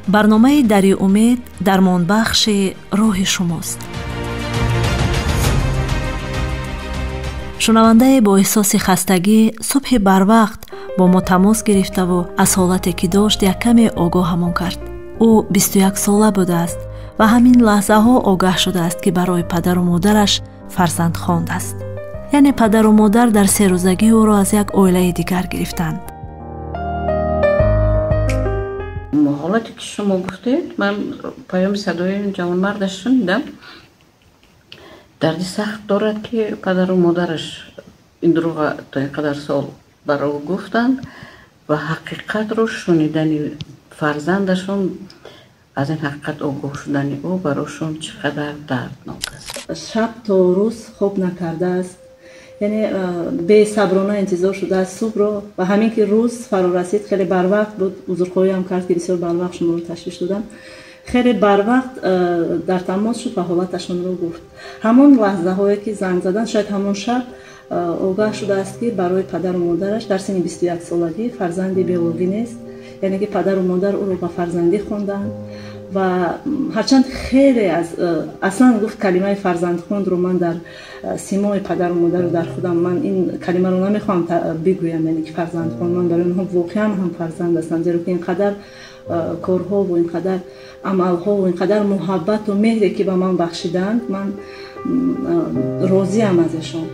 Барномаи Дари умед дармонбахши рӯҳи шумост. Шунавандае бо эҳсоси хастагӣ субҳи барвақт бо мо тамос гирифтаву аз ҳолате ки дошт як каме огоҳамон кард. Ӯ 21 сола будааст ва ҳамин лаҳзаҳо огаҳ шудааст, ки барои падару модараш фарзанд хондааст. Яъне падару модар дар серӯзагӣ ӯро аз як оилаи дигар гирифтанд. Ҳолате ки шумо гуфтед, ман паёми садои ҷавонмардаш шунидам. Дарди сахт дорад, ки падару модараш ин дурӯға то ин қадар сол бар ӯ гуфтанд ва ҳақиқатро шунидани фарзандашон, аз ин ҳақиқат огоҳ шудани ӯ барошон чӣ қадар дарднок аст. Шаб то рӯз хоб накардааст, яъне бесаброна интизор шудааст субҳро ва ҳамин ки рӯз фаро расид, хеле барвақт буд, узрхоҳиам кард, ки бисёр барвақт шуморо ташвиш додам. Хеле барвақт дар тамос шуд ва ҳолаташонро гуфт. Ҳамон лаҳзаҳое ки занг задан, шояд ҳамон шаб огаҳ шудааст, ки барои падару модараш дар синни 21 солагӣ фарзанди биологӣ нест, яъне ки падару модар ӯро ба фарзандӣ хонданд. Ва ҳарчанд хеле аз аслан гуфт калимаи фарзандхондро ман дар симои падару модару дар худам ман ин калимаро намехоҳам бигӯям, яъне ки фарзандхонд, ман барои онҳо воқеан ҳам фарзанд ҳастам, зеро ки ин қадар корҳо ва ин қадар амалҳо ва ин қадар муҳаббату меҳре ки ба ман бахшиданд, ман розиам аз эшон.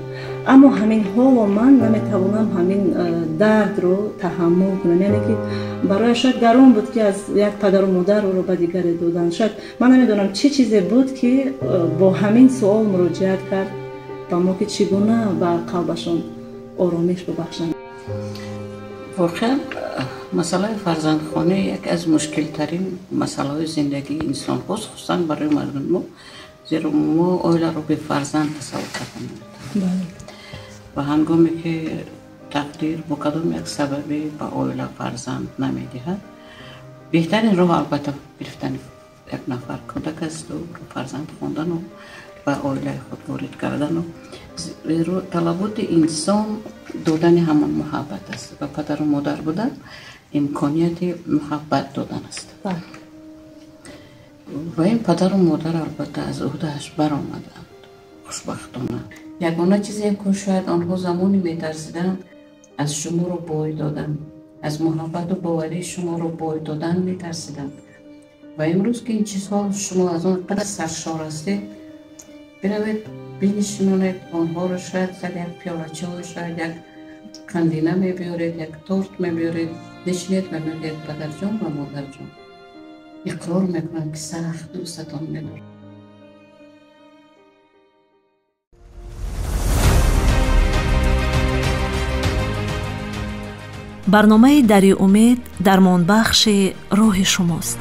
Аммо ҳамин ҳоло ман наметавонам ҳамин дардро таҳаммул кунам, яъне ки барои шояд гарон буд, ки аз як падару модар ӯро ба дигаре доданд. Шояд ман намедонам чӣ чизе буд, ки бо ҳамин суол муроҷиат кард ба мо, ки чӣ гуна ба қалбашон оромиш бубахшанд. Воқеан масъалаи фарзандхонӣ яке аз мушкилтарин масъалаҳои зиндагии инсонҳост, хусусан барои мардуми мо, зеро мо оиларо бефарзанд тасаввур карда наметавонем. Ва ҳангоме ки тақдир бо кадом як сабабе ба оила фарзанд намедиҳад, беҳтарин роҳ албатта гирифтани як нафар кӯдак асту фарзанд хондану ба оилаи худ ворид кардану. Зеро талаботи инсон додани ҳамон муҳаббат аст ва падару модар будан имконияти муҳаббат додан аст. Ва ин падару модар албатта аз ӯҳдааш баромаданд хушбахтона. Ягона чизе ки шояд онҳо замоне метарсиданд, аз шуморо бой додан, аз муҳаббату боварии шуморо бой додан метарсиданд. Ва имрӯз ки ин чизҳо шумо аз он қадар саршор ҳастед, биравед бинишинонед онҳоро, шояд сар як пиёла чой, шояд як қандина мебиёред, як торт мебиёред, нишинед ва мегӯед: падарҷон ва модарҷон, иқрор мекунам, ки сахт дӯстатон медорам. Барномаи Дари умед дармонбахши рӯҳи шумост.